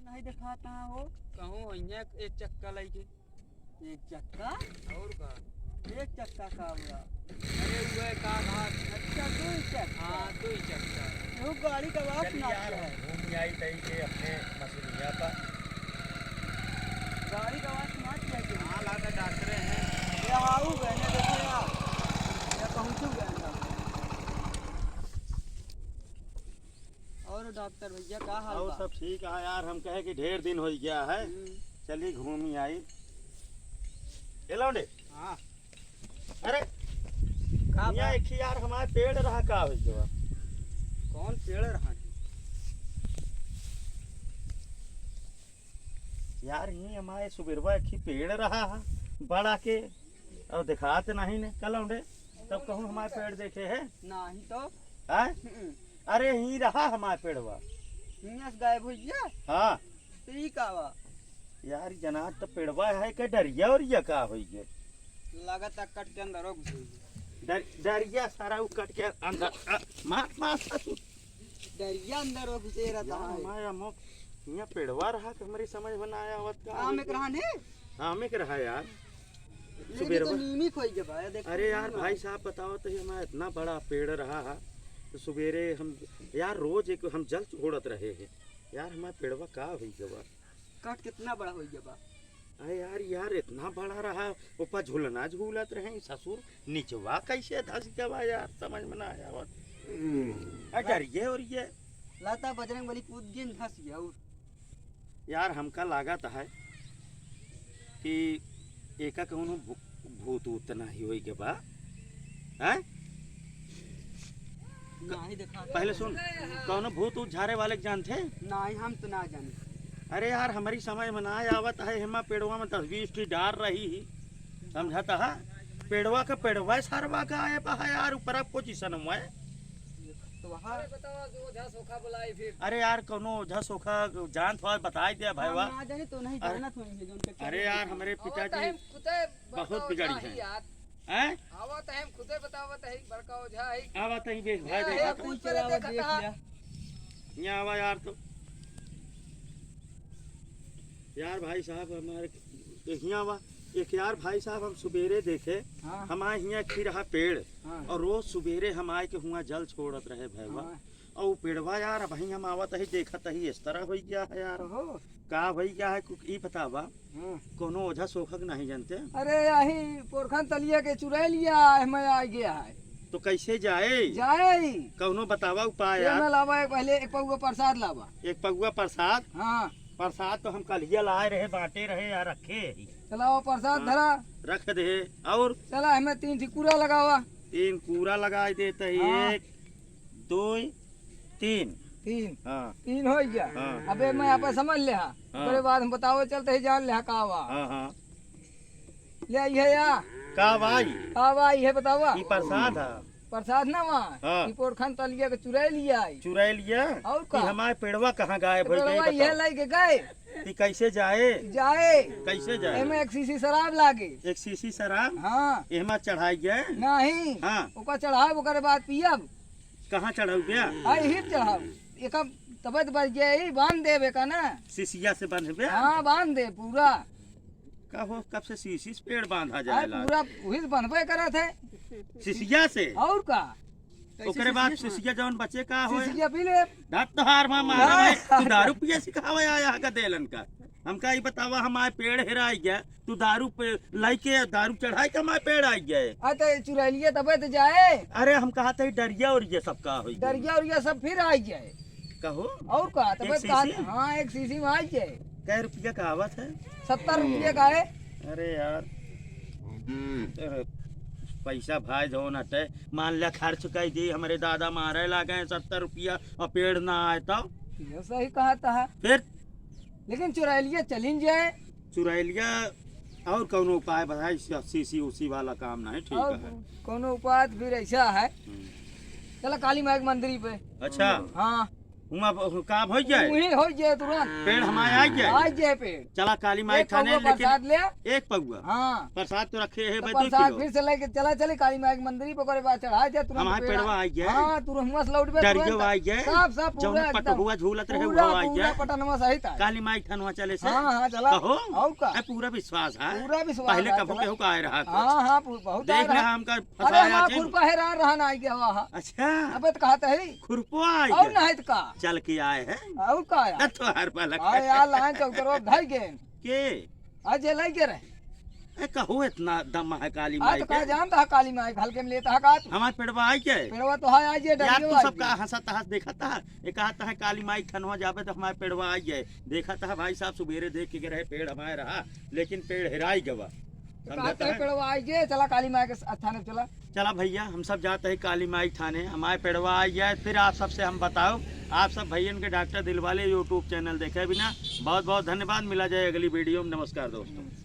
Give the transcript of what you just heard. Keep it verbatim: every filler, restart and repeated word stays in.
नहीं दिखाता हो। कहूँ हियाँ एक चक्का लइके। एक चक्का? और का? एक चक्का का हुआ? अरे, वो है का घाट? अच्छा, दो ही चक्का। हाँ, दो ही चक्का। वो गाड़ी का आवाज चलिए सुनाती यार, है। हम घूम आई तई के अपने मसूरिया पर। गाड़ी का आवाज सुनाती है कि? हाँ, लागा डॉक्टर हैं। ये आओ गए ना, देखो यार। ये पहुँचू गए ना। और डॉक्टर भैया, का हाल और बा? सब ठीक है यार, हम कहे कि ढेर दिन हो गया है, हम्म। चली घूमी आई। ए लौंडे। हाँ। अरे, का बा? यहाँ एक ही यार हमारे पेड़ रहा, का हो गया? कौन पेड़ रहा? यार, ये हमारे सुबेरवा एक ही पेड़ रहा है, बड़ा के, और दिखात नहीं ने, का लौंडे? तब कहूँ हमारे पेड़ देखे है? नहीं तो। हैं? हम्म। अरे, ही रहा हमारे पेड़वा। हियाँ से गायब हो गया? हाँ। तो ई का बा? यार, जनात तो पेड़वा है के डरिया और ये का होई गए? लागत है कट के अंदर हो घुस गई। डर-, डरिया सारा उ कट के अंदर, आ, मार, मार, ससुर। डरिया अंदर हो घुसे रहता यार, है। हमारे अमुक यहाँ पेड़वा रहा कि हमारी समझ में ना आया आवत का आम होई एक गए? रहा ने? आम एक रहा यार। लेकिन सुबेरवा तो नीमी खोई गया भाई, देख अरे यार, नीमी भाई है। साहब बताओ तो, ये हमारा इतना बड़ा पेड़ रहा है, तो सुबेरे हम, यार, रोज एक हम जल छोड़त रहे हैं यार, हमारा पेड़वा का होई गवा? काट कितना बड़ा होई गवा? अरे यार, यार, इतना बड़ा रहा, ऊपर झूलना झूलत रहे ससुर, निचवा कैसे धस गवा यार, समझ में ना आया। हम्म। अरे डरिए और ये लता बजरंग बली कूद गई, धस गया और यार, हमका लागत है कि एका कौनो भू-, भूत ऊत नाही होई के बा, हैं? नहीं देखा। पहले सुन, कौनो भूत ऊत झारे वाले के जानते? नहीं, हम तो ना जाने। अरे यार, हमारी समझ में ना आवत है, हेमा पेड़वा में दस बीस ठी डार रही ही, समझत है? पेड़वा का पेड़वा सरवा का आए बा है यार, ऊपरा पोजीशन में। तो वहाँ अरे बतावा, जो ओझा सोखा बुलाई फिर। अरे यार, कौनो ओझा सोखा जानत हो, बताई दे भाईवा। हम ना जाने तो नहीं अरे, जानत होंगे, जो उनके अरे चलते यार, हैं। हमरे आवत पिताजी है, खुदे बहुत बड़का बिगड़ी ओझा है हैं। यार। हैं? आवत है, हम खुदे बतावत है, बड़का ओझा है। आवत है, देख, भाई, ये देखा है, तो। कुछ चला, देखा देख था। लिया। यहाँ आवा यार, तो यार भाई साहब हमारे हियाँ बा, एक यार भाई साहब हम सुबेरे देखे, हाँ। हमारे हियाँ खी रहा पेड़, हाँ। और रोज सुबेरे हम आए के हुआ जल छोड़त रहे भैया। हाँ। और वो पेड़वा यार, अबहीं हम आवत ही देखत ही इस तरह होई गया है यार। ओहो। का होई गया है, कुछ ई बतावा। हाँ। कोनो ओझा सोखक नहीं जानते? अरे यही पोरखन तलिया के चुराई लिया है, मैं आ गया है। तो कैसे जाए? जाए। कौनो बतावा उपाय ये यार। मैं लावा, एक पहले एक पौवा प्रसाद लावा। एक पौवा प्रसाद? हाँ। प्रसाद तो हम कलिया लाए रहे, बांटे रहे यार, रखे ही। चलावा प्रसाद हाँ, धरा। रख दे। और? चला, हमें तीन ठी कूरा लगावा। तीन कूरा लगाई देते ही। हाँ। एक, दो, तीन। तीन। हाँ। तीन हो गया। हाँ। अबे मैं यहाँ पे समझ ले हा। हाँ। ओकरे बाद हम बताओ, चलते ही जान ले हा का हुआ। हाँ, हाँ। ले आई है या? का भाई? का भाई है बतावा? ई प्रसाद है। प्रसाद ना वहाँ। हाँ। ई पोरखन तलिया के चुराई लिया आई। चुराई लिया? और का? ई हमारे पेड़वा कहाँ गायब तो हो गए, पेड़वा ये बताओ। लेके गए। ई कैसे जाए? जाए। कैसे जाए? एमे एक शीशी शराब लागे। एक शीशी शराब? हाँ। एमा चढ़ाई गए? नहीं। हाँ। ओका चढ़ाब, ओकरे बाद पियब। कहाँ चढ़ाऊ गया? हाँ, यही चढ़ाऊ। एका तबे तो बच गया, यही बांध देबे का ना। शीशिया से बांधबे? हाँ, बांध दे पूरा। का हो, कब से शीशी से पेड़ बांधा जाए अरे लाग? पूरा वही से बंधबे करत है। शीशिया से? और का? कैसे ओकरे बाद शीशिया से? शीशिया जौन बचे का होए? शीशिया पी ले। धत तोहार माँ मारा हाँ। भाई, तू दारू पिए सिखावे आया है का देलन का? हमका ई बतावा, हमारे पेड़ हेराई गया, तू दारू पे लाइके दारू चढ़ाई के हमारे पेड़ आई गए। आ तो चुरा लिए तबे तो जाए। अरे हम कहा थे डरिया और ये सब का होई गया? डरिया और ये सब फिर आई जाए। कहो? और का? तबे एक कहा शीशी? हाँ, एक शीशी में आई जाए। कै रुपया का आवत है? सत्तर रुपया का है। अरे यार, अरे, पैसा भाई जौन हटे, मान लिया खर्च कर दी, हमारे दादा मारे लागे हैं सत्तर रुपया और पेड़ ना आए तो? ये सही कहा था। फिर? लेकिन चुरैलिया चलिन जाए। चुरैलिया और कौनो उपाय बताई, सी-, सीसी उसी वाला काम नहीं ठीक और है। कौनो उपाय तो फिर ऐसा है। हम्म। चला काली माई के मंदिर पे। अच्छा। हाँ। हुआ ब-, काम होइ जाए। वही होइ जाए तुरंत। पेड़ हमारे आ जाए। आ जाए पेड़। चला काली माई एक थाने, पौवा लेकिन प्रसाद ले। एक पौवा। हाँ। प्रसाद तो रखे है तो भाई, दो प्रसाद किलो। फिर से लेके चला, चली काली माई के मंदिर पे, ओकरे बाद चढ़ा जाए तुरंत हमारे पेड़। पेड़वा आ जाए। हाँ, तुरंत हुआ से लौटबे डरियो तुरंत। आ जाए। सब, सब जौन पूरा एकदम। पटहुआ झूलत रहे, पूरा, वो आ पूरा जाए। पटनवा सहित आ जाए। काली माई थानवा चले से। हाँ, हाँ, चला। कहो। और का? ए, पूरा विश्वास है। पूरा विश्वास पहले है, कबो चला। केहू का आए रहा कुछ। हाँ, हाँ, पू-, बहुत देख आए रहा। हमका अरे, फंसाया हमार जिन। खुरपा हेरान रहा ना, आई गया हुआ। अच्छा। अबे तो कहत है। खुरपो आई और गया। नहीं तो का? चल के आए हैं। और का यार? ना तो हर पलक। अरे यार, लाइन चौतरवा धई गेन। के? आज जे लाई के रहे। ए, कहो इतना दम है काली आ माई तो का के? जानता है काली माई, हल्के में लेता है का तू? हमार पेड़वा आई के? पेड़वा तो है, आई जे यार, डरियो तू आई सबका जे। हंसत हंस देखत है। ये कहत है काली माई थानवा जाबे तो हमार पेड़वा आई जाए। देखत है भाई साहब, सुबेरे देख के रहे पेड़ हमारे रहा, लेकिन पेड़ हेराई गवा। तो समझत कहत है है? पेड़वा आई जे, चला काली माई के स्थान पे चला। चला भैया, हम सब जात है काली माई थाने, हमारे पेड़वा आई जाए, फिर आप सबसे हम बताओ। आप सब भैयन के डॉक्टर दिलवाले YouTube चैनल देखे बिना बहुत बहुत धन्यवाद। मिला जाए अगली वीडियो में। नमस्कार दोस्तों।